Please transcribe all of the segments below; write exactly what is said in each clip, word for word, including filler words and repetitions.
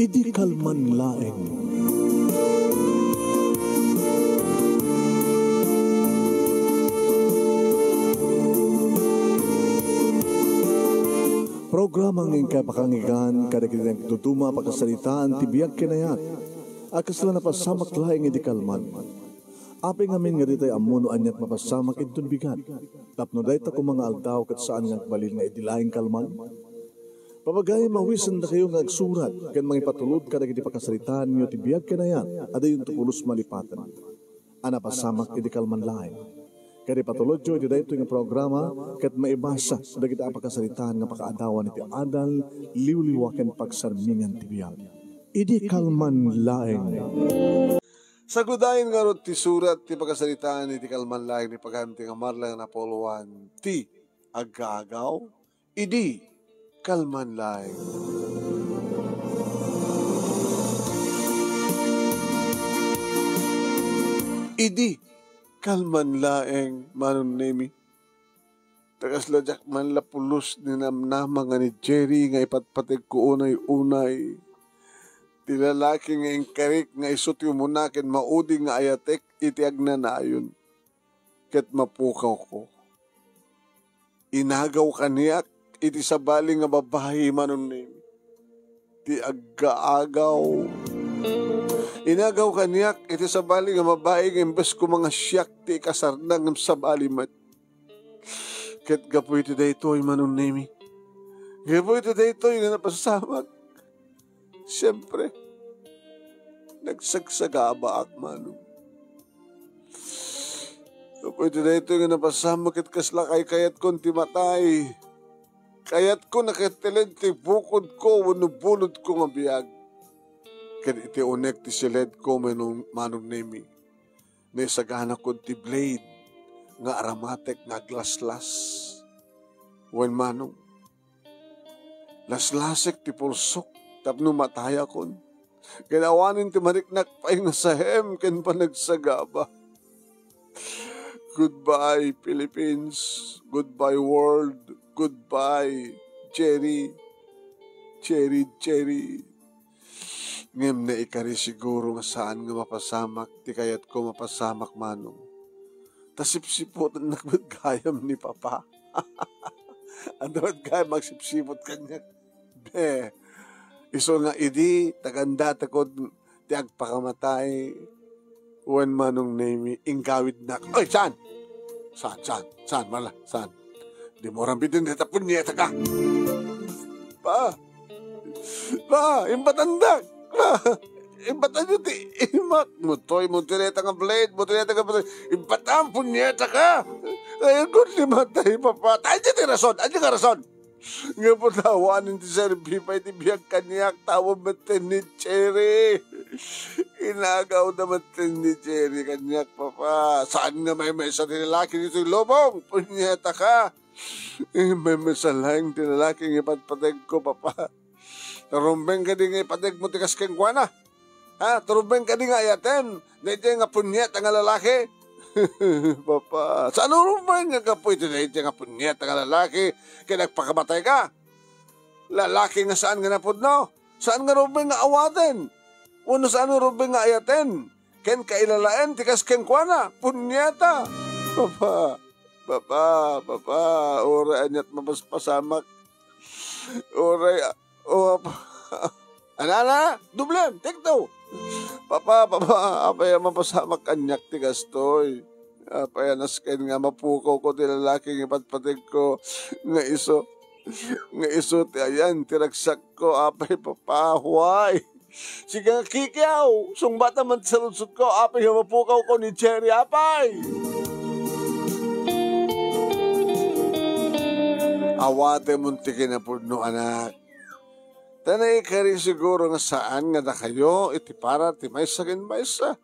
Idi kalman laeng. Programa nga inkay pakangigan kadagiti nagduduma a pakasaritaan ti biag ken ayat a kasla napasamak laeng idi kalman. Apay ngamin nga ditay ammo no aniat mapasamak inton bigat? Tapno dayta koma nga aldaw ket saan nga agbalin nga idi laeng kalman? Papagayam, awisendakayo nga agsurat ken mangipatulod kadagiti pakasaritaanyo ti biag ken ayat a dayonto pulos malipaten a napasamak idi kalman laeng. Ket ipatulodyo iti daytoy nga programa ket maibasa dagiti a pakasaritaan nga pakaadawan iti adal, liwliwa ken pagsarmingan ti biag. Idi kalman laeng. Sagudayen ngarud ti surat ti pakasaritaan iti kalman laeng ni pagayam ti ngamarla nga napuloan ti aggaagaw idi kalman laeng. Idi kalman laeng, Manong Nemi. Ta kasla diak man la pulos ni namnama nga ni Jerry nga ipatpategko unay-unay ti lalaki nga inkarik nga isu ti umuna ken maudi nga ayatek iti agnanayon ket mapukawko. Inagaw kaniak iti sabali nga babai, Manong Nemi. Ti aggaagaw. Inagaw kaniak iti sabali nga babai nga imbes ko nga siak ti ikasarna ngem sabali met. Ket gapu iti daytoy, Manong Nemi, gapu iti daytoy nga napasamak, siempre, nagsagsagabaak, Manong. Gapu iti daytoy nga napasamak ket kasla kaykayatkon ti matay. Kayatko nga ket tiled ti bukodko wenno bulodko nga biag. Ket iti unek ti siledko, Manong, Manong Nemi, naisaganakon ti blade nga aramatek nga aglaslas. Wen, Manong, laslasek ti pulsok tapno matayakon. Ket awanen ti mariknak pay nga saem ken panagsagaba. Goodbye, Philippines. Goodbye, world. Goodbye, Jerry. Jerry, Jerry. Ngem naikari siguro nga saan nga mapasamak ti kayatko mapasamak, Manong. Ta sipsiputennak met gayam ni Papa. Adu met gayam agsipsiput kaniak. Be, isu nga idi, ta kandatakon ti agpakamatay, wen Manong Nemi, inggawidnak. Oy, saan? Saan, saan? Saan, mala? Saan? Dimo rabii dita, punyetaka! Pa! Pa! Imbatandak! Pa! Imbatanyo ti imak! Mutoy, mutireta nga blade, mutireta nga blade. Imbatam, punyetaka! Ay, agud ni matay, Papa. Ania ti rason? Ania nga rason? Nga patawanen ti serbi pay ti biag kaniak, tawen metten ni Jerry. Inagawda metten ni Jerry kaniak, Papa. Saan nga maymaysa ti lalaki ditoy lubong? Punyetaka! Eh, maymaysa laeng ti lalaki nga ipatpategko, Papa. Rumbeng kadi nga ipategmo ti kas kenkuana? Ha? Rumbeng kadi nga ayaten daytoy nga punyeta nga lalaki? Papa, saan rumbeng nga gapu iti daytoy nga punyeta nga lalaki ket agpakamatayka? Lalaki nga saan nga napudno, saan nga rumbeng nga awaten, wenno saan nga rumbeng nga ayaten ken kailalaen ti kas kenkuana? Punyeta! Papa, Papa, Papa, uray aniat mapaspasamak. Uray, o, Papa. Ana, ana, doblem, take two. Papa, Papa, apay a mapasamak kaniak ti kastoy? Apay a nasken nga mapukawko ti lalaki nga ipatpategko nga isu, nga isu ti ayan ti ragsakko? Apay, Papa, why? Sika nga kikiaw, sungbata man ti saludsodko, apay nga mapukawko ni Jerry, apay? Awatem ti kinapudno, anak. Ta naikari siguro nga saan nga dakayo iti para ti maysa ken maysa.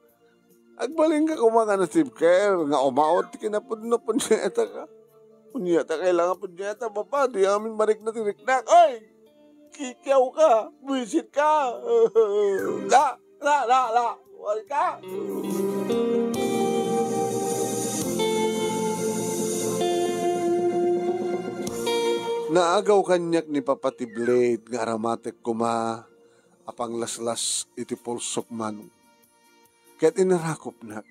Agbalinka koma nga natibker nga umaut ti kinapudno, punyetaka. Punyeta, kailangan punyeta, Papa, di amin marikna ti riknak. Oy! Kikiaw ka! Buisit ka! La! La! La! La! Wari ka! Naagaw kaniak ni Papa ti blade nga aramatek koma a panglaslas iti pulsok, Manong. Ket inarakupnak.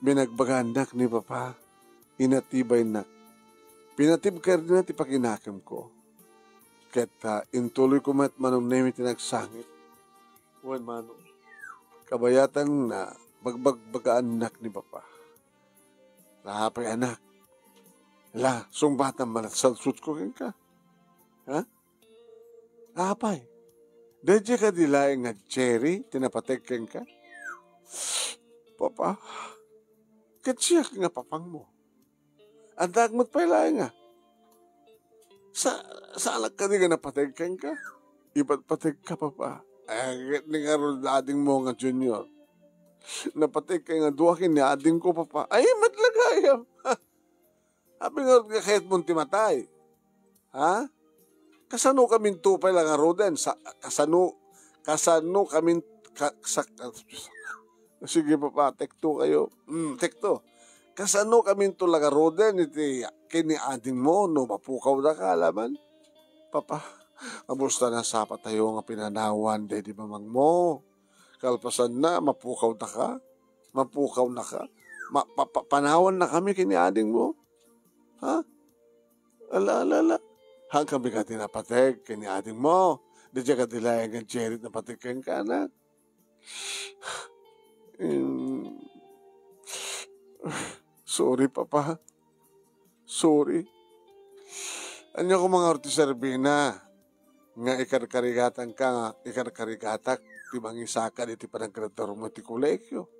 Binagbagaannak ni Papa, inatibaynak. Pinatibkerna ti pakinakemko. Ket, ah, intuloyko met, Manong Nemi, ti nagsangit. Wen, Manong, kabayatan nga bagbagbagaannak ni Papa. Apay, anak. La, sungbatam man a salsutko kenka. Ha? Apay, daydiay kadi laeng nga Jerry ti napateg kenka? Papa, ket siak nga papangmo. Addaak met pay laeng a. Sa-, saanak kadi nga napateg kenka? Ipatpategka, Papa. Ay, ket ni ngarud adingmo nga Junior. Napateg kay nga dua ken ni adingko, Papa. Ay, met la gayam. Apay ngarud nga kayatmon ti matay? Ha? Kasano kaminto pay la ngaruden? Sa-, kasano, kasano kamin-, ka-, sa-, sige, Papa, take two kayo. Mm, take two. Kasano kaminto la ngaruden iti ken ni adingmo no mapukaw daka, alaman? Papa, amusta na sapatayo nga pinanawan daydi mamangmo? Kalpasanna, mapukaw daka? Mapukaw naka? Ma-, pa-, pa-, panawan na kami ken ni adingmo? Ha? Ala, ala, ala. Haan kami kadi napateg ken ni adingmo. Daydiay kadi laeng nga Jerry napateg kenka, anak. Em, sorry, Papa. Sorry. Ania koma ngarud ti serbina nga ikarkarigatanka, nga ikarkarigatak ti mangisakad iti panaggraduarmo iti kolegio?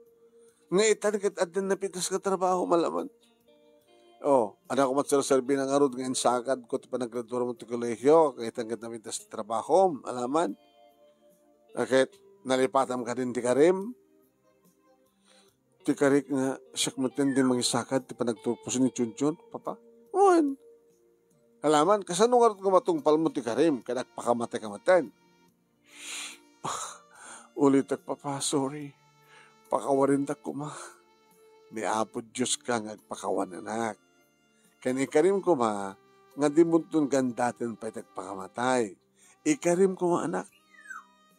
Nga itan ket addan napitas nga trabaho, malaman. Oh, ania koma ti serserbina ngarud nga insakadko ti panaggraduarmo ti kolegio, nga itan ket napitas ti trabahom, alaman? Ket nalipatam kadin ti karim? Ti karik nga siak metten ti mangisakad ti panagturpos ni Junjun, Papa? Wen. Alaman, kasano ngarud nga matungpalmo ti karim ket agpakamatay ka metten? Ah, ulitek, Papa, sorry. Pakawanindak koma. Ni Apo Dios ka nga agpakawan, anak. Ken ikarim koma nga dimonton gandaten pay ti agpakamatay. Ikarim koma, anak.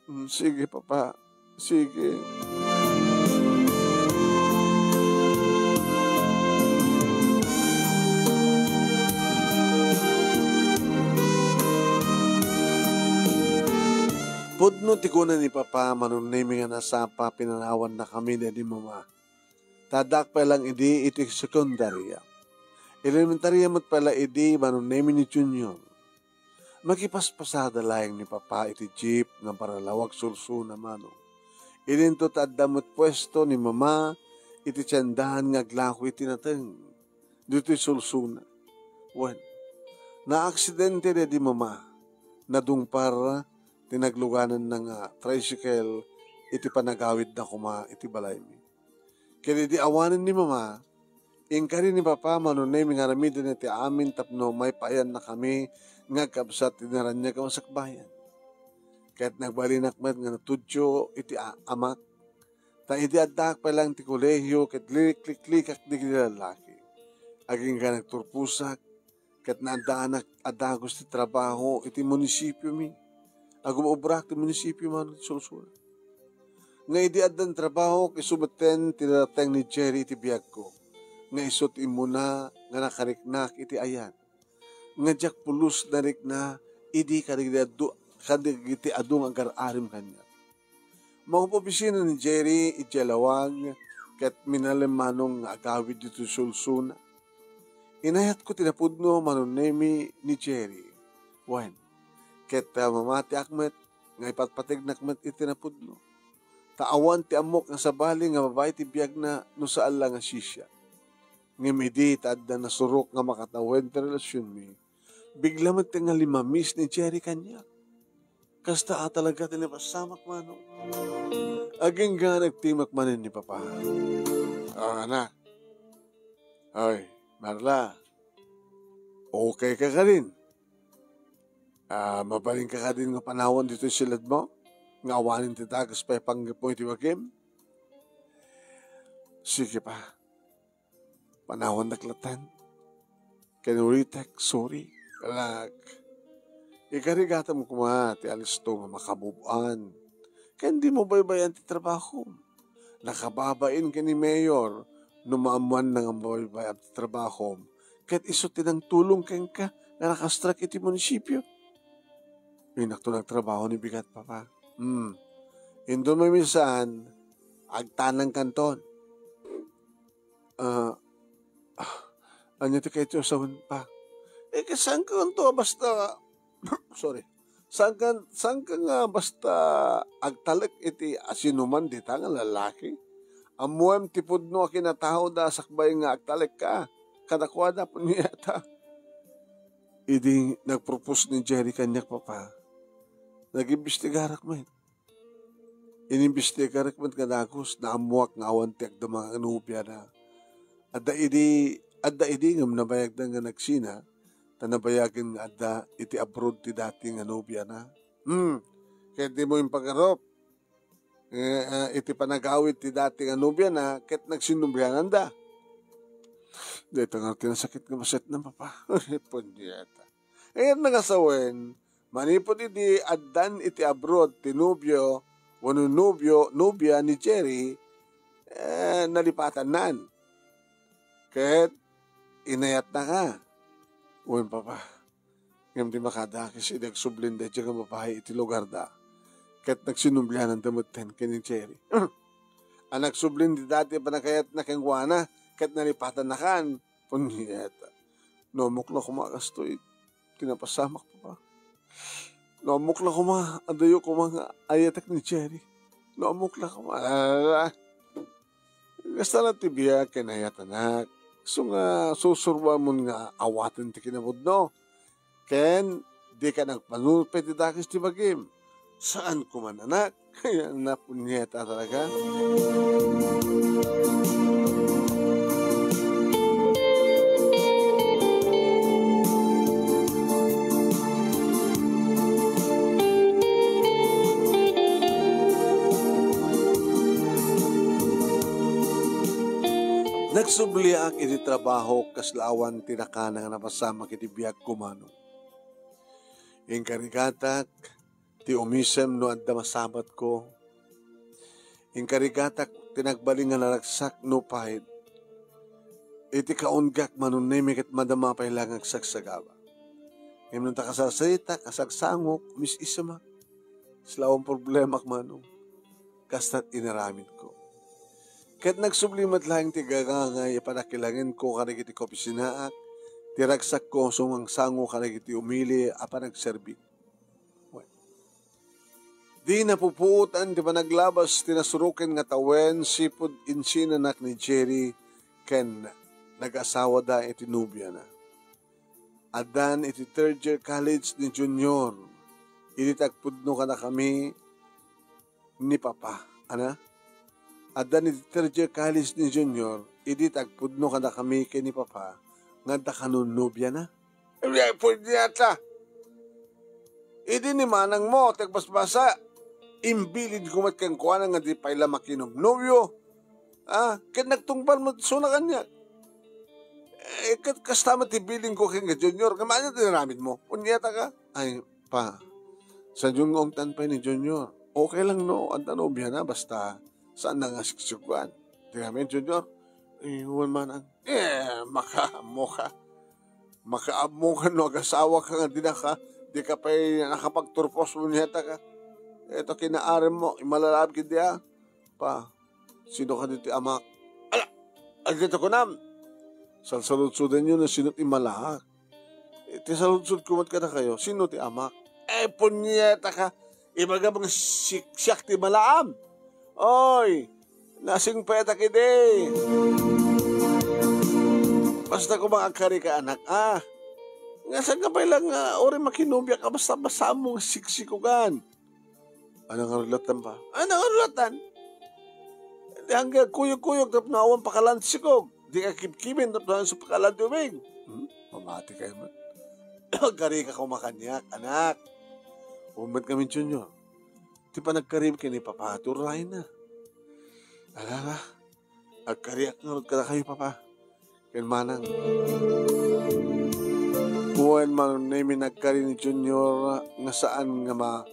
Mm, sige, Papa. Sige. Pudno ti kuna ni Papa, Manong Nemi, nga nasapa, pinanawanna kami ni Mama. Ta addaak pay lang idi iti sekundaria. Elementaria met pay la idi, Manong Nemi, ni Junior. Makipaspasada laeng ni Papa iti jeep nga paralaw agsulsona, Manong. Idinto ta adda met puesto ni Mama iti tiendahan nga aglako iti nateng ditoy sulsona. Wen, naaksidente daydi Mama. Nadungpar ti naglugananna nga tricycle iti panagawidna koma iti balaymi. Ket idi awanen ni Mama, inkari ni Papa, Manong Nemi, nga aramiden ti amin tapno maipaayannakami nga agkabsat ti naraniag a masakbayan. Ket nagbalinak met nga natudyo iti a-, amak. Ta idi addaak pay lang ti kolegio ket lilikliklikak dagiti lallaki. Agingga nagturposak, ket naaddaanak a dagus ti trabaho iti munisipiomi. Agum-obrak ti munisipio, Manong, iti sulsol. Nga idi addan trabaho, isu metten ti narateng ni Jerry iti biagko, nga isu ti immuna nga nakariknak iti ayan, nga diak pulos narikna idi kadagiti adu-, kadagiti adu nga agar-arim kaniak. Mangob-obisina ni Jerry idiay lawag ket minalem, Manong, nga agawid ditoy sulsona. Inayatko ti napudno, Manong Nemi, ni Jerry. Wen, ket, ah, mamatiak met nga ipatpategnak met iti napudno. Ta awan ti ammok nga sabali nga babai ti biagna no saan la nga siak. Ngem idi ta adda nasurok nga makatawen ti relasionmi, bigla met nga limamis ni Jerry kaniak. Kasta a talaga ti napasamak, Manong. Agingga nagtimek manen ni Papa. Ah, anak. Oy, Marla. Okay ka kadin? Ah, mabalin ka kadin nga panawan ditoy siledmo? Nga awanen ti dagus pay panggepmo iti bagim? Sige pa. Panawandak latta. Ken ulitek, sorry. Kalak, ikarigatam koma ti alisto nga makabubuan. Ken dimo baybay-an ti trabahom. Nakababain ken ni Mayor no maammoanna nga mabaybay-am ti trabahom. Ket isu ti nangtulong kenka nga nakastrike iti munisipio. Inakto nagtrabaho ni bigat, Papa. Hmm. Inton maminsan, agtanang kanton. Ah, ah, ania ti kayatyo a sawen, Pa? Eh, ket saan kanto a basta, sorry. Saan kan, saan ka nga basta agtalek iti asinoman dita nga lalaki? Ammoem ti pudno a kinataoda a sakbay nga agtalekka kadakuada, punyeta. Idi nagpropose ni Jerry kaniak, Papa, nagimbestigarak met. Inimbestigarak met nga dagus, naammoak nga awan ti agdama nga nobiana. Adda idi, adda idi ngem nabayagda nga nagsina, ta nabayagen nga adda iti abroad ti dati nga nobiana. Hmm, ket dimo impagarup, eh, ah, iti panagawid ti dati nga nobiana ket nagsinnobiananda. Dayta nga ti nasakit nga masetna, Papa. Punyeta. Kayatna nga sawen, manipud idi addan iti abroad ti nobio wenno nobio, nobia ni Jerry, eh, nalipatannan. Ket inayatnaka. Wen, Papa. Ngem di makadakes idi agsublin daydiay nga babai iti lugarda. Ket nagsinnobiananda metten ken ni Jerry. A nagsublin ti dati a panagayatna kenkuana, ket nalipatannakan. Punyeta. No ammok la koma a kastoy ti napasamak, Papa. No ammok la koma a dayo koma nga ayatek ni Jerry. No ammok la koma. Ah, kasta la ti biag ken ayat, anak. Isu nga susurbaenmon nga awaten ti kinapudno. Ken dika nagpanulpa iti dakes ti bagim. Saan koma, anak. Ay, napunyeta talaga. Nagsubliak iti trabaho kasla awan ti nakana nga napasamak iti biagko, manong. Inkarigatak ti umisem no adda masabatko. Inkarigatak ti nagbalin nga naragsak no pay iti kaunggak, manong Nemy, ket madama pay la nga agsagsagaba. Ngem no ta kasarsaita, kasagsangok, mis-isemak. Kasla awan problemak, manong. Kasta ti inaramidko. Ket nagsubli met laeng ti gagangay a panakilangenko kadagiti kaopisinaak, ti ragsakko a sumangsango kadagiti umili a panagserbik. Wen, di napupuotan ti panaglabas ti nasuroken nga tawen sipud insinanak ni Jerry ken nagasawada iti nobiana. Addan iti third year college ni Junior idi ti agpudno kadakami ni Papa. Ana? Addan iti third year college ni Junior idi ti agpudno kadakami ken ni Papa nga adda kanon nobiana. Ay, punyeta! Idi ni manangmo ti agbasbasa, imbilin ko met kenkuana nga di pay la makinobnobio. Ah, ket nagtungpal met isuna kaniak. Eh, ket kasta met ti bilin ko ken ni Junior, ngem ania ti inaramidmo? Punyeta ka? Ay, Pa, saanyo nga ungtan pay ni Junior. Okay lang no adda nobiana, basta saanna nga siksikoan. Ti amin, Junior? Eh, wen, manang. Eh, makaammo ka. Makaammo ka no agasawa ka nga di naka, di ka pay nakapagturpos, punyeta ka. Eto, kinaarem mo, imalalaab ket dia. Pa, sino kadi ti amak? Ala, adda ta kunam. Salsaludsodenyo no sino ti malaak. Iti saludsodko met kadakayo, sino ti amak? Eh, punyeta ka. Ibagam nga si-, siak ti malaam. Oy, nasingpetak idi. Basta koma agkari ka, anak, ah. Nga saan ka pay lang nga, uri makinobia ka, basta basaam mo nga siksikogan. Ano nga rulatan pa? Ano nga rulatan? Di hanggang kuyog-kuyog tapno awan pakalansikog. Di ka kibkibin tapno awan sa pakalanti ubing. Hmm? Mamati kayo man. Agkari ka koma kaniak, anak. Umat kami, Junior. Ti panagkarib ken ni Papa, ti urayna. Ala, ala. Agkariak ngarud kadakayo, Papa. Ken manang. Wen, Manong Nemi, nagkari ni Junior nga saan nga ma-,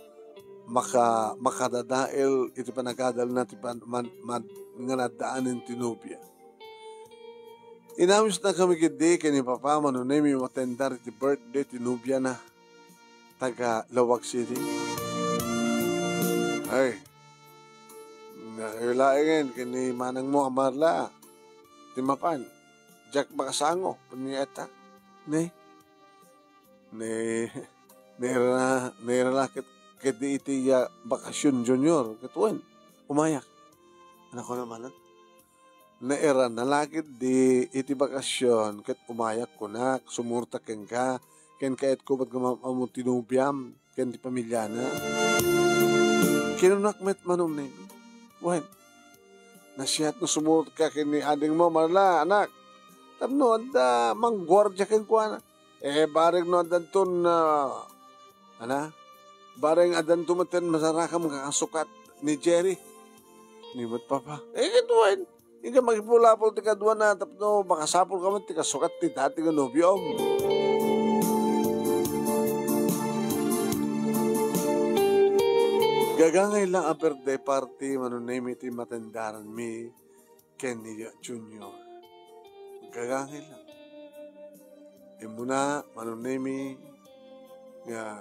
maka-, makadadael iti panagadalna ti pan-, man-, mad-, nga naddaanen ti nobia. Inawisna kami ketdi ken ni Papa, Manong Nemi, matendar iti birthday ti nobiana. Taga Laoag City. Ay, na, laengen ken ni manangmo a Marla ti mapan. Diak makasango, pagniatak. Ne? Ne, nairana, nairana ket, ket di iti, ah, bakasyon, Junior, ket wen, umayak. Anak ko naman, ah. Nairana la ket di iti bakasyon, ket umayak kunak, sumurta kenka, ken kayatko met nga maam-ammo ti nobiam ken ti pamiliana. Kinunak met, Manong Nemi. Wen, nasiat no sumurot ka ken ni adingmo, Marla, anak. Tapno adda mangguardia kenkuana. Eh, bareng no addanton, ah, ana? Bareng addanto metten masarakam nga kasukat ni Jerry. Ni met, Papa. Eh, ket wen. Inka makipulapol ti kaduana tapno makasapulka met ti kasukat ti dati nga nobiom. Gagangay lang a birthday party, Manong Nemi, ti matendaranmi ken ni Junior. Gagangay lang. Immuna, Manong Nemi, nga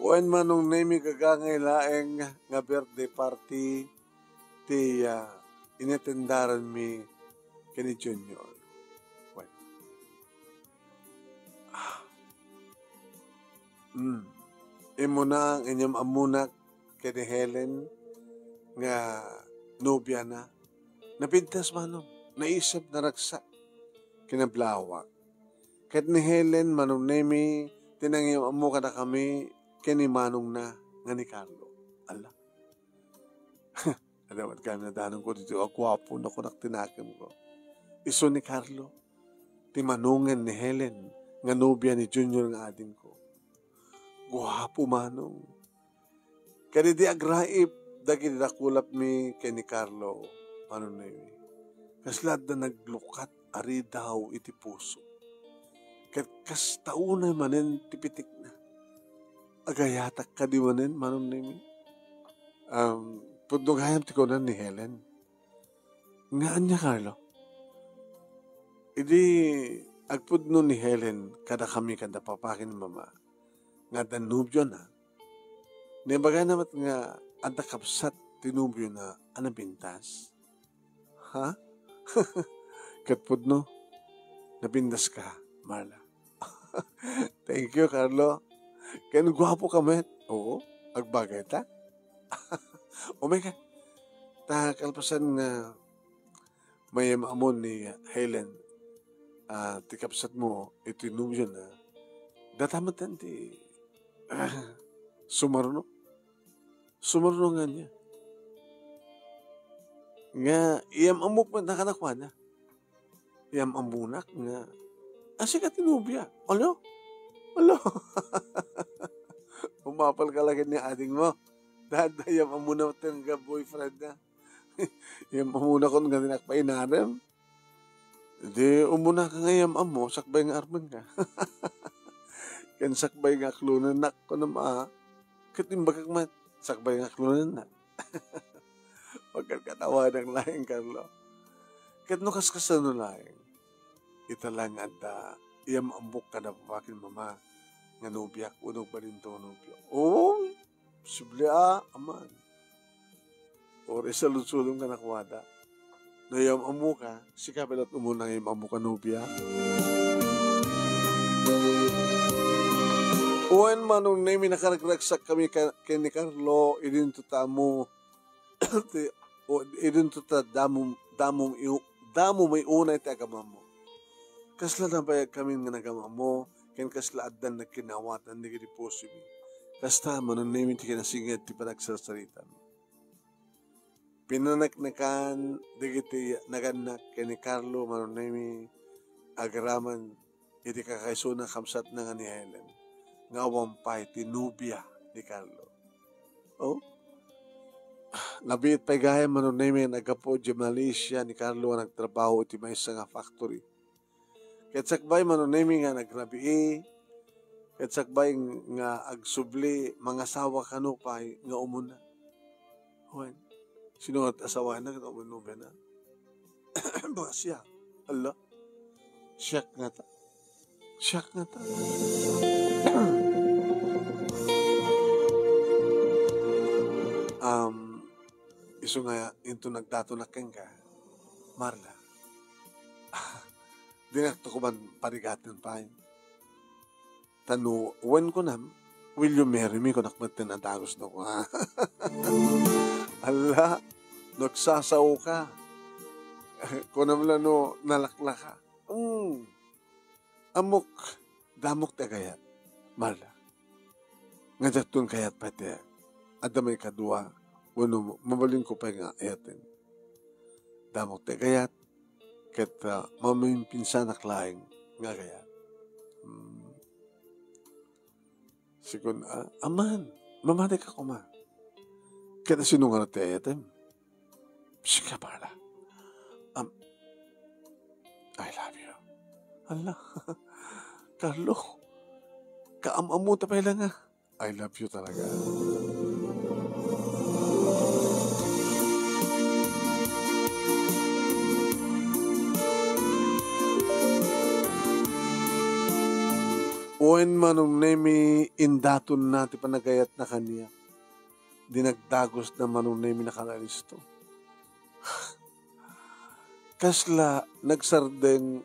Wen, Manong Nemi, gagangay laeng nga birthday party ti, ah, inatendaranmi ken ni Junior. Wen. Ah. Mm. Immuna nga inyam-ammonak ken ni Helen nga nobiana. Napintas, Manong. Naisep, naragsak. Kinablawak. Ket ni Helen, Manong Nemi, ti nangyam-ammo kadakami ken ni manongna nga ni Carlo. Ala. Adda met kami nadanonko ditoy a guapo, no, kunak ti nakemko. Isu ni Carlo, ti manongen ni Helen nga nobia ni Junior nga adingko. Guapo, Manong. Ket idi agraip dagiti dakulapmi ken ni Carlo, Manong Nemi, kasla adda naglukat a ridaw iti puso. Ket kasta unay manen ti pitikna. Agayatak kadi manen, Manong Nemi? Um, pudno gayam ti kunan ni Helen. Nga ania, Carlo? Idi agpudno ni Helen kadakami, kada papa ken mama, nga adda nobiona, naibagana met nga adda kabsat ti nobiona a napintas. Ha? Ket pudno, napintaska, Marla. Thank you, Carlo. Ken guapoka met. Oo, agbagayta. Umayka. Ta kalpasan nga mayam-ammo ni Helen, ah, ti kabsatmo iti nobiona, data met ti, ah, sumarno. Sumarno nga ania? Nga iyam-ammok met a kadakuada. Iyam-ammonak nga, ah, sika ti nobia. Alo? Alo? Umapalka la ken ni adingmo. Dada, iyam-ammona met nga boyfriendna. Iyam-ammonakon nga dinak painarem. Di umuna ka nga iyam-ammo, sakbay nga armenka. Ken sakbay nga aklonennak, kunam a. Ket imbagak met, sakbay nga aklonenna. Pagkatawanak laeng, Carlo. Ket no kaskasano laeng, ita la nga adda iyam-ammok kada papa ken mama nga nobiak wenno agbalinto nga nobio. Oo, posible a, aman. Or isaludsolom kadakuada. No iyam-ammoka, sika pay la't umuna nga iyam-ammok a nobia. Wen, Manong Nemi, nakaragragsakkami ka-, ken ni Carlo, idinto ta ammo, ti, o, idinto ta damo, damo, damo may unay ti agamammo. Kasla nabayagkamin nga nagamammo, ken kasla addan nagkinawatan dagiti pusomi. Kasta, Manong Nemi, ti kinasinged ti panagsarsaritam. Pinaneknekan dagiti nagannak ken ni Carlo, Manong Nemi, agraman iti kakaisuna kabsatna nga ni Helen, nga awan pay ti nobia ni Carlo. Oh? Nabiit pay gayam, Manong Nemi, nga naggapu idiay Malaysia ni Carlo nga nagtrabaho iti maysa nga factory. Ket sakbay, Manong Nemi, nga nagrabii, ket sakbay nga agsubli, mangasawa kano pay nga umuna. Wen, sino nga asawana ket umuna nobiana? Ba, siak. Ala, siak ngata. Siak ngata. Um, isu nga into nagdatonak kenka, Marla. Dinakto ko man parigaten pay. Ta no wen kunam, "Will you marry me?" kunak met ten a dagus no. Alla, nagsasaoka. Kunam la no nalaklaka. Mm. Ammok, damok ti agayat, Marla. Nga diakton kayat pay ti adda maikadua, wenno mabalinko pay nga ayaten. Damok ti agayat, ket, ah, mamimpinsanak laeng nga agayat. Hmm. Sigun, ah, aman, mamadika koma. Ket sino nga ti ayatem? Sika pala. Am-, I love you. Hala, Carlo, kaam-ammo ta pay la nga. I love you talaga. Wen, Manong Nemi, indatonna ti panagayatna kaniak. Dinagdagusna, Manong Nemi, nakalalis to. Kasla nagsardeng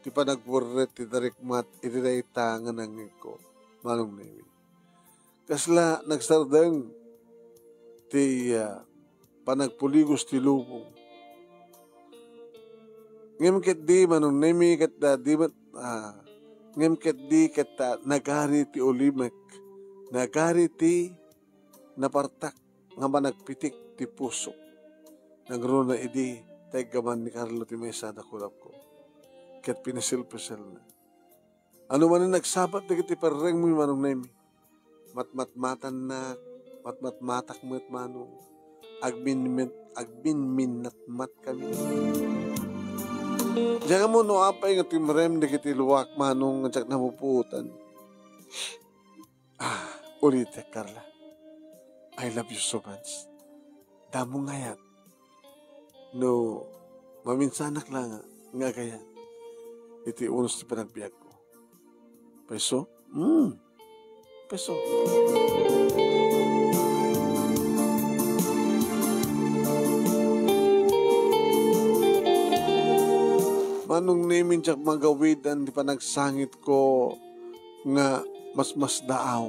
ti panagwerret ti narikmat iti dayta nga nangngegko, Manong Nemi. Kasla nagsardeng ti, ah, panagpuligos ti lubong. Ngem ketdi, Manong Nemi, ket, ah, di met, ah, ngem ketdi ket, ah, nagari ti ulimek, nagari ti napartak nga managpitik ti pusok. Nangruna idi, tayggaman ni Carlo ti maysa a dakulapko. Ket piniselpiselna. Ano manen nagsabat dagiti perrengmo, Manong Nemi? Matmatmatannak, matmatmatak met, Manong. Agminmin-, agminminnatmatkami. Diak ammo no apay nga timrem dagiti luak, Manong, nga diak napupuotan. Ah, ulitek, Carla. I love you so much. Damo nga ayat. No, maminsanak la nga, nga agayat iti unos ti panagbiagko. Payso? Hmm. Payso. Manong Nemi, diak magawidan ti panagsangitko nga masmasdaaw.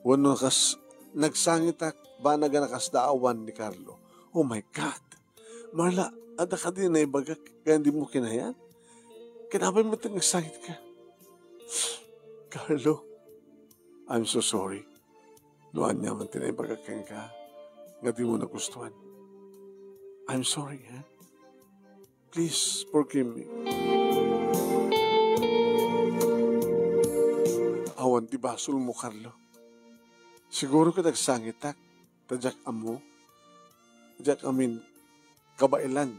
Wenno kas-, nagsangitak banag a nakasdaawan ni Carlo. Oh my God! Marla, adda kadi naibagak nga dimo kinayat? Ket apay met nga agsangitka? Carlo, I'm so sorry. No ania man ti naibagak kenka nga dimo nagustuan. I'm sorry, ha? Please, forgive me. Awan ti basolmo, Carlo. Siguro ket agsangitak, ta diak ammo. Diak amin, kabaelan.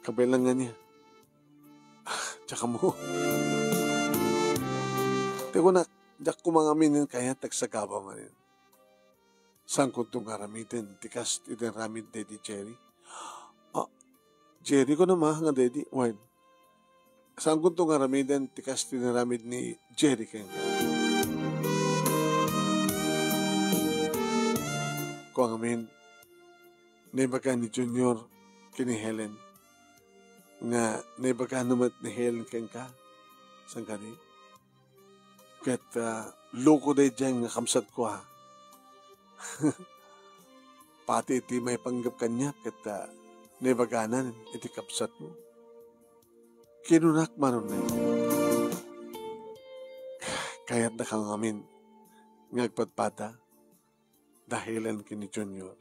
Kabaelan nga ania? Ah, diak ammo. Ti kunak, diak koma ngamin kayat agsagaba manen. Saankonto nga aramiden ti kas ti inaramid ni Daddy Jerry? Ah, Jerry ko naman nga Daddy. Wen, saankonto nga aramiden ti kas ti inaramid ni Jerry kenka? Kua ngamin, naibaga ni Junior ken ni Helen nga naibagano met ni Helen kenka? Saan kadi? Ket, ah, loko daydiay nga kabsatko, ha. Pati iti maipanggep kaniak ket, ah, naibaganan iti kabsatmo. Kinunak, Manong Nemi, kayatdaka ngamin nga agpadpada da Helen ken ni Junior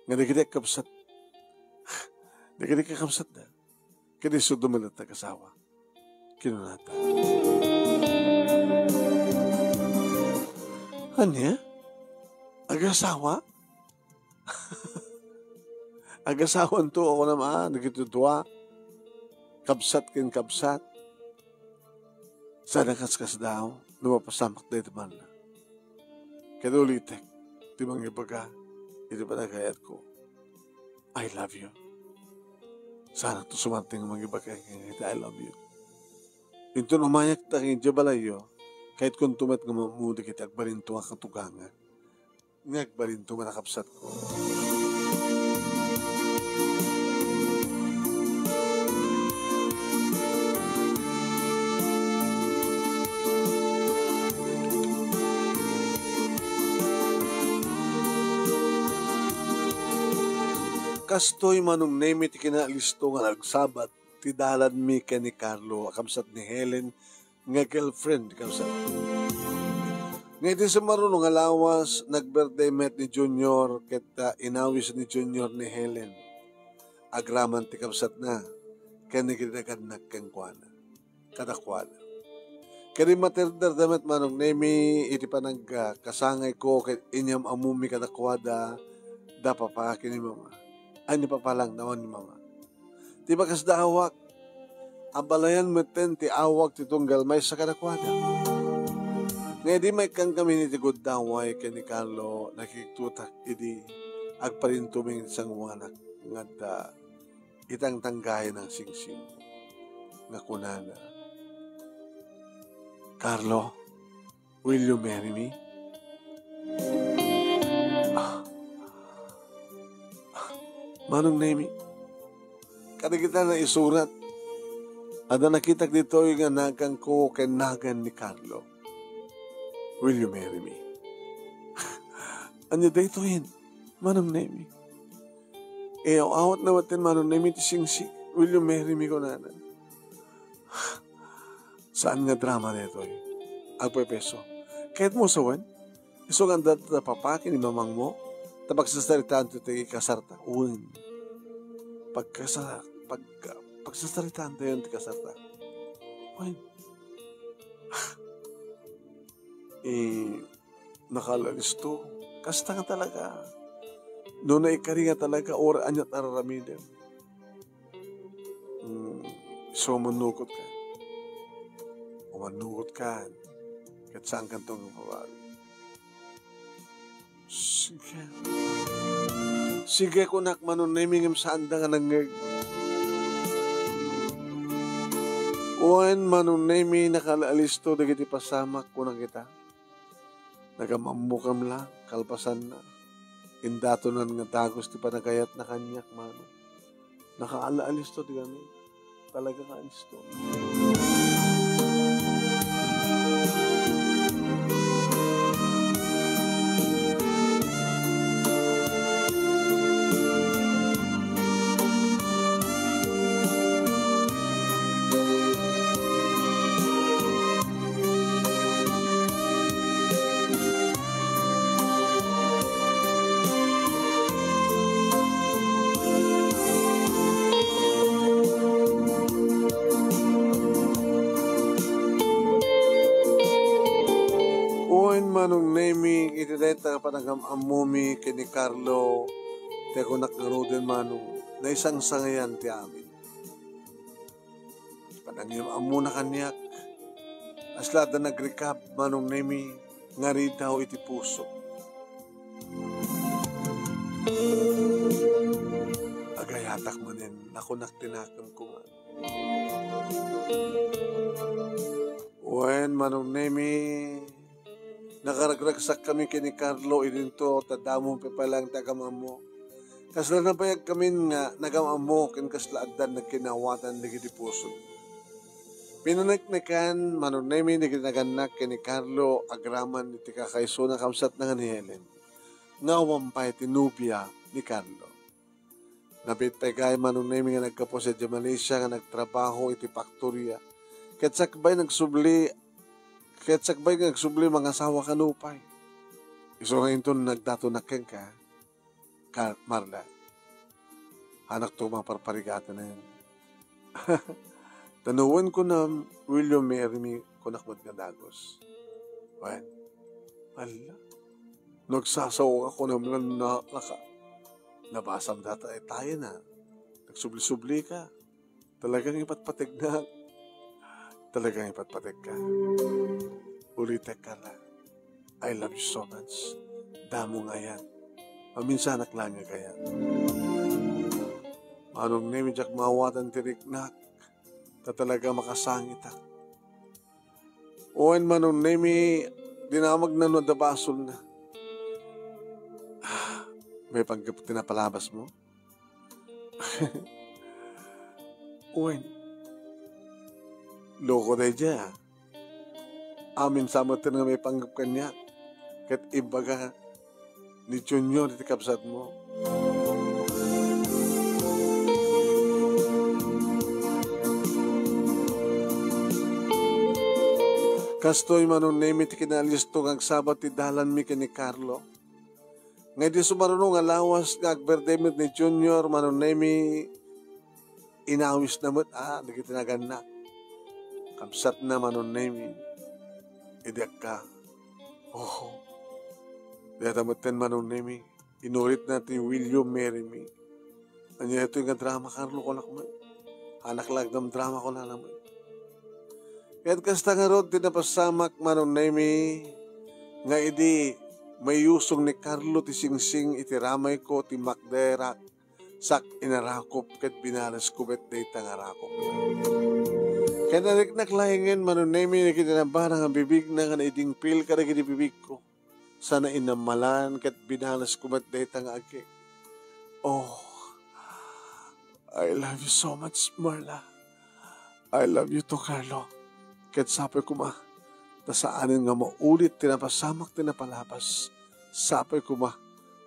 nga dagiti kakabsat, dagiti kakabsatda, ket isu met ti agasawak, kinunata. Ania? Agasawa? Agasawanto, kunam, a, dagiti dua. Kabsat ken kabsat. Saan a kaskasdaaw no mapasamak dayta banna. Ket ulitek ti mangibaga iti panagayatko, "I love you." Saanakto sumarti nga mangibaga ken iti "I love you." Inton umayakta ken idiay balayyo, kayatkonto met nga maammo dagiti agbalinto a katugangan nga agbalinto met a kabsatko. Kastoy, Manong Nemi, ti kinalisto nga nagsabat ti dalanmi ken ni Carlo a kabsat ni Helen nga girlfriend, kabsat. Nga iti sumaruno nga lawas, nag-birthday met ni Junior, ket, ah, inawis ni Junior ni Helen. Agraman ti kabsatna ken ni ginagannak kenkuana, kadakuada. Ket immaterderda met, Manong Nemi, iti panag-, ah, kasangayko ket inyam-ammomi kadakuada da papa ken ni mama. Ay, ni papa lang, awan ni mama. Ti bakas da awak, abalayan metten ti awak ti tunggal maysa kadakuada. Nga idi maikkankamin iti guddaway ken ni Carlo, nakiktutak idi agparintuming sanguanak nga adda itangtanggayan a singsing nga kunana, "Carlo, will you marry me?" Ah. Ah. Manong Nemi, kadagita naisurat, adda nakitak ditoy nga naganko ken nagan ni Carlo. "Will you marry me?" Ania daytoyen, Manong Nemi? Iyaw-awatna metten, Manong Nemi, ti singsing. "Will you marry me?" kunana. Saan nga drama daytoy. Agpepeso. Kayatmo sawen? Isu nga adda ta papa ken ni mamangmo, ta pagsasaritaanto ti kasarta. Wen. Pagkasa-, pagka-, pagsasaritaantayon ti kasarta. Wen. Eh, nakaalalisto. Kasta nga talaga. No naikari nga talaga, or ania ti ar-aramidem. Hmm, isu a mannukotka. O mannukotka. Ket saankanto nga mabawi. Sige. Sige, kunak, Manong Nemi, ngem saanda nga nangngeg. Wen, Manong Nemi, nakaalisto dagiti pasamak, kunakita. Nagam-ammokam la, kalpasanna. Indatonan nga dagus ti panagayatna kaniak, Manong. Nakaala-alisto ti kami. Talaga nga alisto. Wen, Manong Nemi, iti dayta a panagam-ammomi ken ni Carlo, ti kunak ngaruden, Manong, naisangsangayan ti amin. Panangim-ammona kaniak, kasla adda nagrikab, Manong Nemi, nga ridaw iti puso. Agayatak manen, nakunak ti nakemko, Manong. Wen, Manong Nemi, nakaragragsakkami ken ni Carlo idinto ta damo pay-paylaeng ti agam-ammo. Kasla nabayagkamin nga nagam-ammo ken kasla addan nagkinaawatan dagiti puso. Pinaneknekan, Manong Nemi, dagiti nagannak ken ni Carlo agraman iti kakaisuna, kabsatna nga ni Helen, nga awan pay ti nobia ni Carlo. Nabiit pay gayam, Manong Nemi, nga naggapu sadiay Malaysia nga nagtrabaho iti faktoria. Ket sakbay nagsubli, ket sakbay nga agsubli, mangasawa kano pay. Isu nga inton nagdatonak kenka, Ka-, Marla, hanakto maparparigatanen. Ta no wen kunam, will you marry me, kunak met nga dagus. Wen, ala, nagsasaoka kunam nga na-, naka-, nabasam data itayen, a. Nagsubli-subli ka. Talagang ipatpategnak. Talagang ipatpategka. Ulitek, Carla. I love you so much. Damo nga ayan. Maminsanak laeng nga kayat. Manong Nemi, diak maawatan ti riknak. Ta talaga makasangitak. Wen, Manong Nemi, dinamagna no adda basolna. Ah, maipanggep ti napalabasmo? Wen, loko daydiay, a. Amin sa met nga maipanggep kaniak, ket imbaga ni Junior iti kabsatmo. Kastoy, Manong Nemi, ti kinalisto nga agsaba ti dalanmi ken ni Carlo. Nga idi sumaruno nga lawas nga agbirdemi ni Junior, Manong Nemi, inawisna met, a, dagiti nagannak. Kabsatna, Manong Nemi, idi agka. Oh. Dayta metten, Manong Nemi, inuritna ti "Will you marry me?" Ania daytoy nga drama, Carlo, kunak met. Hanak la agdamdrama, kunana met. Ket kasta ngarud ti napasamak, Manong Nemi, nga idi maiyusong ni Carlo ti singsing iti ramayko, timmakderak, sak inarakop ket binalesko met dayta nga arakop. Ket nariknak laengen, Manong Nemi, dagiti nabarang a bibigna nga naidingpil kadagiti bibigko. Sana inammalan ket binalesko met dayta nga agi. Oh, I love you so much, Marla. I love you too, Carlo. Ket sapay koma, ta saanen nga maulit ti napasamak ti napalabas. Sapay koma,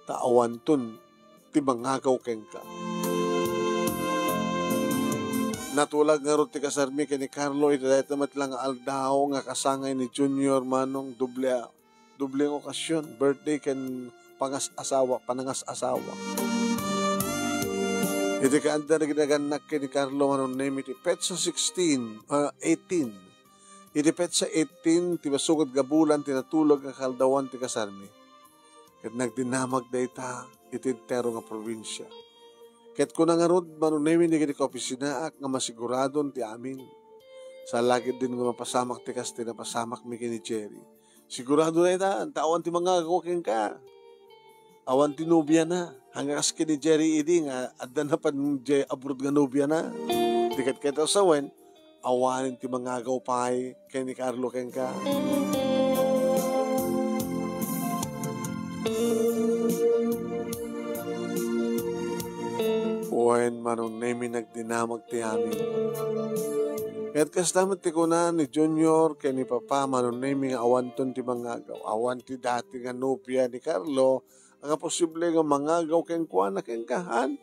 ta awanton ti mangagaw kenka. Natulag ngarud ti kasarmi ken ni Carlo iti dayta met la nga aldaw nga kasangay ni Junior, Manong, doble a Dobleng okasyon, birthday ken pangas-asawa, panangas-asawa. Iti kaadda dagiti nagannak ken ni Carlo, Manong Nemi, iti petsa sixteen, ah, eighteen. Iti petsa eighteen, ti masugad nga bulan, ti natulog nga kaaldawan ti kasarmi. Ket nagdinamag dayta iti entero nga probinsia. Ket kuna ngarud, Manong Nemi, dagiti kaopisinaak nga masiguradon ti amin. Salagidden nga mapasamak ti kas ti napasamakmi ken ni Jerry. Sigurado dayta, ta awan ti mangagaw kenka. Awan ti nobiana. Haan nga kas ken ni Jerry idi nga adda napan idiay abroad nga nobiana. Di ket kayat sawen, awanen ti mangagaw pay ken ni Carlo kenka. Wen, Manong Nemi, nagdinamag ti amin. Ket kasta met ti kuna ni Junior ken ni Papa, Manong Nemi, nga awanton ti mangagaw. Awan ti dati nga nobia ni Carlo a nga posible nga mangagaw kenkuana, kenka, haan?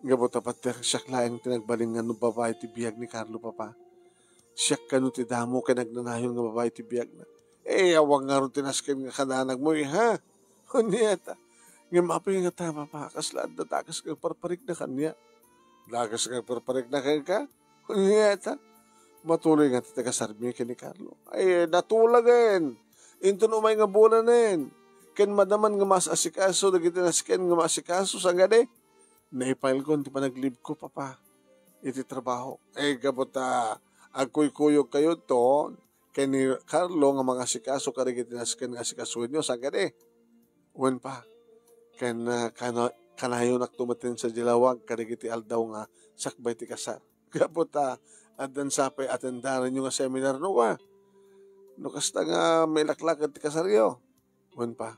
Gapu ta pati siak laeng ti nagbalin nga babai ti biag ni Carlo, Papa. Siak kano ti damo ken agnanayon nga babai ti biagna. Eh, awan ngarud ti nasken nga kadanagmo, eh, ha? Ania ta? Ngem apay ngata, Papa, kasla adda dakes nga agparparikna kaniak? Dakes nga agparparikna kenka? Ania ta? Matuloy ngata ti kasarmi ken ni Carlo. Ay, natulagen. Inton umay nga bulanen. Ken madaman nga maas-asikaso dagiti nasken nga maasikaso, saan kadi? Naipalkon ti panaglibko, Papa, iti trabaho. Eh, gapu ta agkuykuyogkayo to, ken ni Carlo nga mangasikaso kadagiti nasken nga asikasoenyo, saan kadi? Wen, Pa, ken, ah, kana-, kanayonakto metten sadiay lawag kadagiti aldaw nga sakbay ti kasar. Gapu ta addan sapay atendaranyo nga seminar no, Pa. No kasta nga mailaklakad ti kasaryo. Wen, Pa.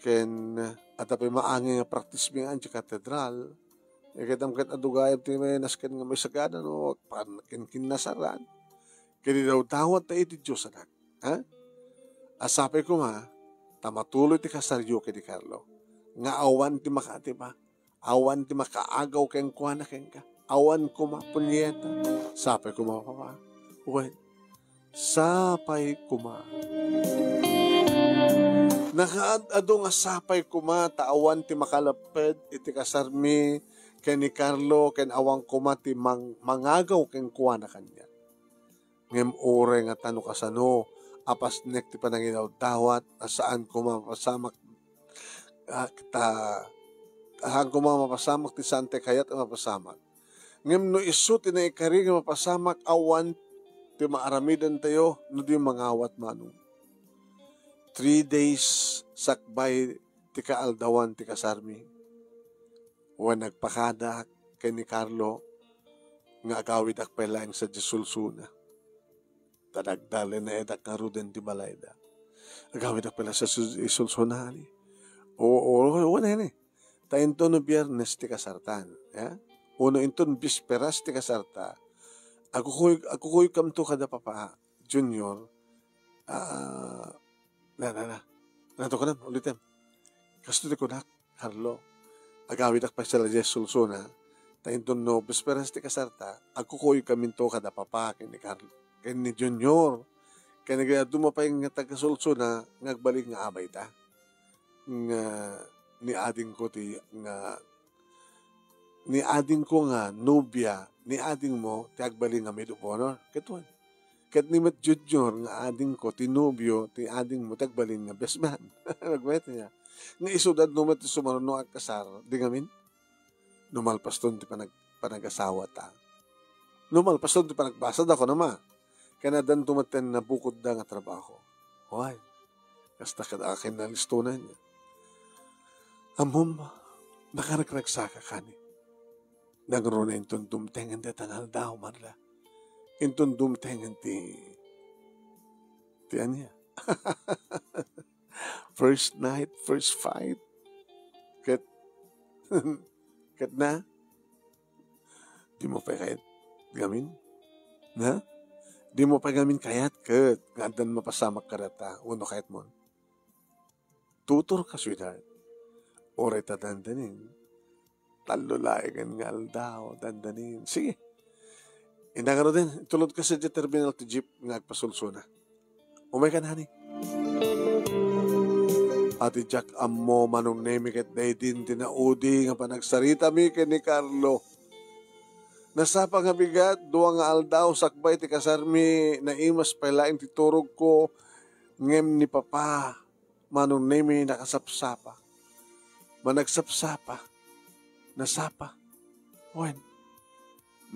Ken, ah, adda pay maangay nga praktismi nga idiay katedral. Nakitaem ket adu gayam ti nasken nga maisagana no agpankinkinnasaran. Ket idawdawat ta iti Dios, anak. Ha? A sapay koma, ta matuloy ti kasaryo ken ni Carlo. Nga awan ti makaatipa. Awan ti makaagaw kenkuana kenka. Awan koma, punyeta. Sapay koma, papa. Wen, sapay koma. Nakaad-adu nga sapay koma ta awan ti makalepped iti kasarmi ken ni Carlo ken awan koma ti mang-, mangagaw kenkuana kaniak. Ngem uray nga ta no kasano a pasnek ti panangidawdawat a saan koma mapasamak, ah, ta, saan koma mapasamak ti saan ti kayat a mapasamak. Ngem no isu ti naikari nga mapasamak, awan ti maaramidentayo no di mangawat manong. Three days sakbay ti kaaldawan ti kasarmi. Wen nagpakadak ken ni Carlo nga agawidak pay laeng sadiay sulsona. Ta nagdalinaedak ngaruden ti balayda. Agawidak pay laeng sadiay sulsona, ani. O, o, o, wen, ani. Ta inton no Biernes ti kasartan, ya? Wenno inton bisperas ti kasarta, agkukuy-, agkukuykam to kada papa, Junior, ah, na, na, na. Nato ka na, ulitem. Kasto ti kunak, Carlo. Agawidak pay sadiay sulsona. Ta inton no bisperas ti kasarta, agkukuykam to kada papa ken ni Carlo, ken ni Junior. Ken nagayaduma pay nga taga-sulsona nga agbalin nga abayta. Nga ni adingko ti, nga ni adingko nga nobia, ni adingmo ti agbalin nga maid of honor. Ket wen. Ket ni met Junior nga adingko ti nobio, ti adingmo ti agbalin nga best man. Nagmet niya. Nga isu dadno met ti sumaruno a kasar, di ngamin? No malpaston ti panag-, panagasawata. No malpaston ti panagbasada, kuna ma. Ken addanto met ti nabukodda nga trabaho. Wen. Kasta ket akin nalistonan niya. Ammom, nakaragragsaka kani. Nangruna inton dumtengen dayta nga aldaw, Marla. Inton dumtengen ti, ti ania? First night, first fight. Ket, ket na, dimo pay kayat ngamin? Ha? Dimo pay ngamin kayat ket nga addan mapasamak kadata, wenno kayatmon? Tuturka, sweetheart. Uray ta dandanin. Tallo laengen nga aldaw, dandanin. Sige. Inda ngaruden, itulodka sadiay terminal ti jeep nga agpasulsona. Umaykan, honey. Iti diak ammo, Manong Nemi, ket daydin ti naudi nga panagsaritami ken ni Carlo. Nasapa nga bigat, dua nga aldaw sakbay ti kasarmi, naimas pay laeng ti turogko, ngem ni Papa, Manong Nemi, nakasapsapa. Managsapsapa. Nasapa. Wen.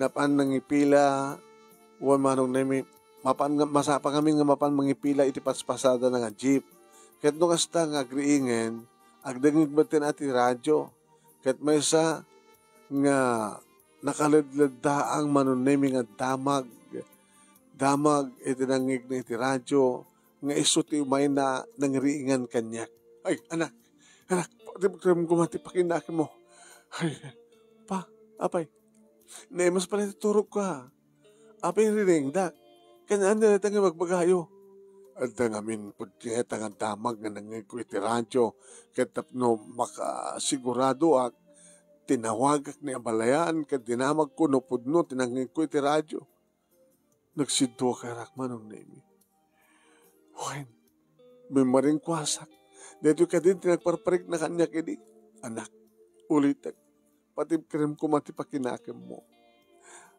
Napan nangipila. Wen, Manong Nemi, mapan nga, masapa ngamin nga mapan mangipila iti paspasadana nga jeep. Ket no kasta nga agriingen, agdengngeg met ti radio. Ket maysa nga nakaledleddaang, Manong Nemi, nga damag. Damag iti nangngegna iti radio nga isu ti umayna nangriingan kaniak. Ay, anak, anak, patibkerem koma ti pakinakemmo. Ay, pa, apay, naimas pay laeng ti turogko, ha? Apay, riringda. Ken ania dayta nga ibagbagayo? Adda ngamin punyeta nga damag nga nangngegko iti radio. Ket tapno makasiguradoak, tinawagak ni abalayan ket dinamagko no pudno ti nangngegko iti radio. Nagsidduak, Manong Nemi. Wen, mimmarinkuasak. Daytoy kadin ti nagparparikna kaniak idi. Anak, ulitek, patibkerem koma ti pakinakemmo.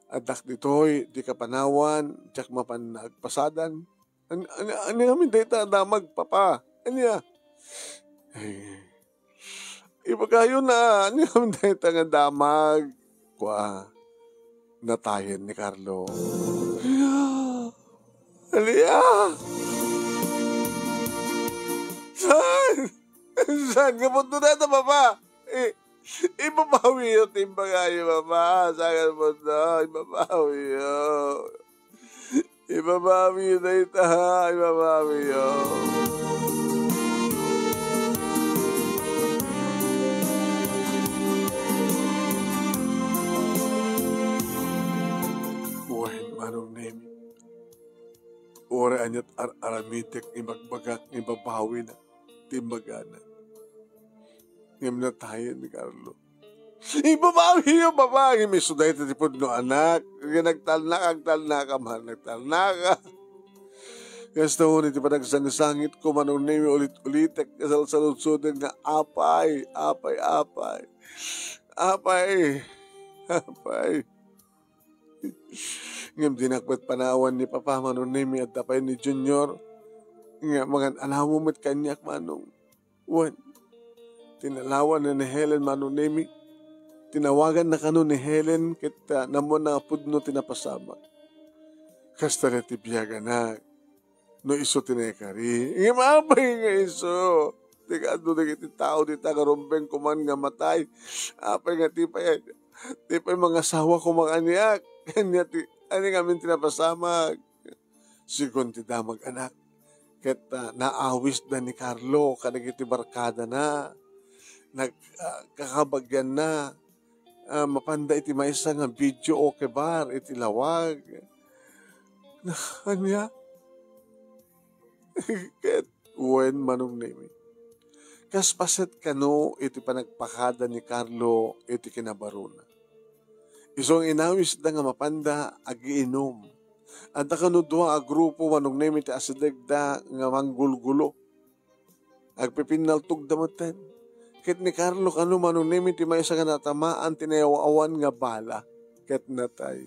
Addak ditoy, di kapanawan, diak mapan nagpasadan. An-, an-, ania ngamin dayta a damag, Papa? Ania? Ay, ibagayo na, ania ngamin dayta nga damag? Kua, natayen ni Carlo. Ania? Saan? Saan nga pudno dayta, Papa? I-, ibabawiyo ti imbagayo, Papa. Saan nga pudno? Ibabawiyo. Ibabawiyo dayta, ibabawiyo. Kaniat ar-aramidek, ibagbagak, ibabawina ti imbagana. Ngem natayen ni Carlo. Ibabawiyo, Papa, ngem isu dayta ti pudno, anak. Nga nagtalnak, agtalnaka man, nagtalnaka. Kasta uni ti panagsangsangitko, Manong Nemi, ulit-ulitek, kasalsaludsoden nga, apay, apay, apay. Apay, apay. Ngem dinak met panawan ni Papa, Manong Nemi, adda pay ni Junior. Nga mangan-anaw met kaniak, Manong. Wen, tinalawan na ni Helen, Manong Nemi. Tinawagan na kano ni Helen, ket, ah, nammuan na nga pudno ti napasamak. Kasta na ti biag, anak. No isu ti naikari, ngem apay nga isu? Ti kaadu dagiti tao dita nga rumbeng koman nga matay. Apay nga ti pay, ti pay mangasawa koma kaniak? Kaniak ti, ania ngamin ti napasamak? Segun ti damag, anak, ket, ah, naawisda ni Carlo kadagiti barkadana. Nag-, ah, kakabagianna. Ah, mapanda iti maysa nga video okay bar iti lawag. Ania? Ket wen, Manong Nemi. Kas paset kano iti panagpakada ni Carlo iti kinabaruna. Isu nga inawisda nga mapanda agiinum. Adda kano dua a grupo, Manong Nemi, ti asidegda nga manggulgulo. Agpipinnaltogda metten. Ket ni Carlo kano, Manong Nemi, ti maysa nga natamaan ti nayaw-awan nga bala ket natay.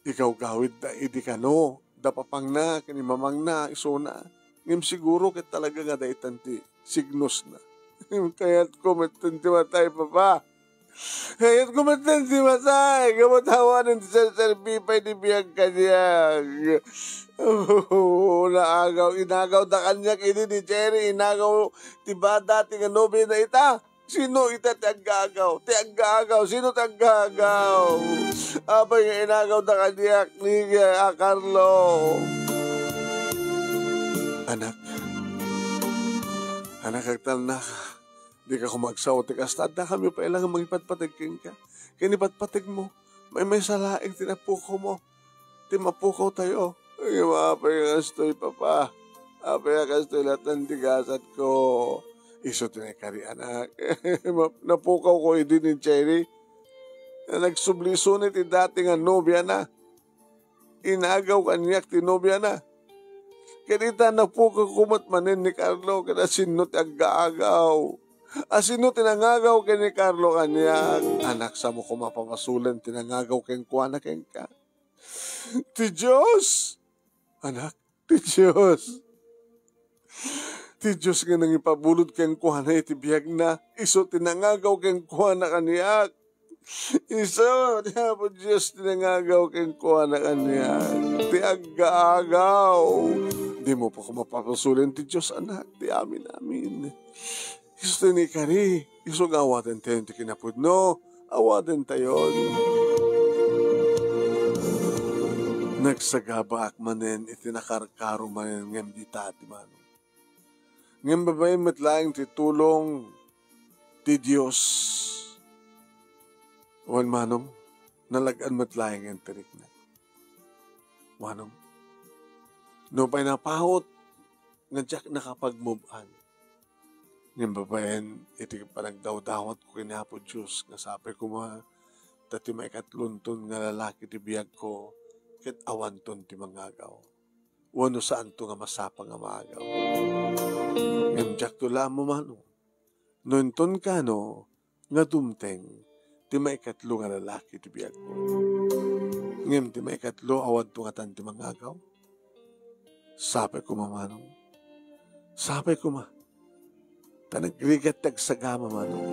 Igawgawidda idi kano, da papangna ken ni mamangna isuna. Ngem siguro ket talaga nga daytan ti signosna. Kayatko metten ti matay, Papa. Kayatko metten ti matay, gapu ta awanen ti serserbi pay ti biag kaniak. Oh, naagaw, inagawda kaniak idi ni Cherry, inagaw ti ba-, dati nga nobiana ita. Sino ita ti aggaagaw? Ti aggaagaw, sino ti aggaagaw? Apay nga inagawda kaniak ni, ah, Carlo? Anak, anak, agtalnaka. Dika koma agsao ti kasta. Addakami pay la nga mangipatpateg kenka. Ken ipatpategmo, maymaysa laeng ti napukawmo. Ti mapukawtayo. Ay, apay nga kastoy, Papa? Apay nga kastoy laeng ti gasatko? Isu ti naikari, anak. Map-, napukawko idi ni Cherry. Nagsubli isuna ti dati nga nobiana. Inagaw kaniak ti nobiana. Ket ita, napukawko met manen ni Carlo, ket asino ti aggaagaw? Asino ti nangagaw ken ni Carlo kaniak? Anak, saanmo koma papasolen ti nangagaw kenkuana kenka? Ti Dios! Anak, ti Dios! Ti Dios nga nangipabulod kenkuana iti biagna, isu ti nangagaw kenkuana kaniak. Isu ti Apo Dios ti nangagaw kenkuana kaniak. Ti aggaagaw. Dimo pay koma papasolen ti Dios, anak, ti amin-amin. Isu ti naikari, isu nga awadentayon ti kinapudno, awadentayon. Nagsagabaak manen iti nakarkaro manen ngem dita ti Manong. Ngem babaen met laeng ti tulong ti Dios. Wen, Manong, nalag-an met laeng ti rikna. Manong, nupay napaut nga diak nakapagmub-an. Ngem babaen iti panagdawdawatko ken ni Apo Dios nga sapay koma ta ti maikatlonton nga lalaki ti biagko ket awanton ti mangagaw wenno saanto nga masapa nga maagaw. Ngem diakto la ammo, Manong, no inton kano nga dumteng ti maikatlo nga lalaki ti biagko. Ngem ti maikatlo, awanto ngatan ti mangagaw. Sapay koma, Manong. Sapay koma. Ta nagrigat ti agsagama, Manong.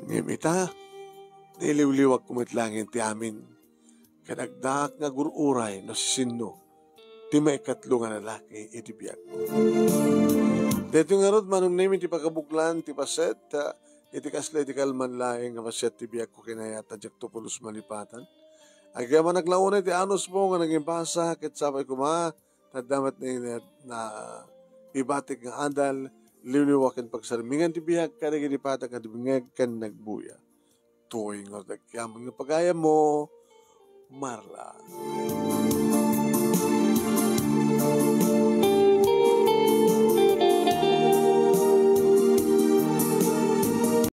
Ngem ita, nailiwliwakko met laeng ti amin. Ket agdaak nga agur-uray no sisinno ti maikatlo nga lalaki iti biagko. Daytoy ngarud, Manong Nemi, ti pakabuklan ti paset, ah, iti kasla iti kalman laeng nga paset ti biagko ken ni ayat a diakto pulos malipatan. Agyamanak la unay ti anusmo nga nangibasa, ket sapay koma, ta adda met na, na ibatik nga adal, liwliwa ken pagsarmingan ti biag kadagiti patag nga dumngeg ken nagbuya. Toy nga dagiti amin nga pagayammo, Marla.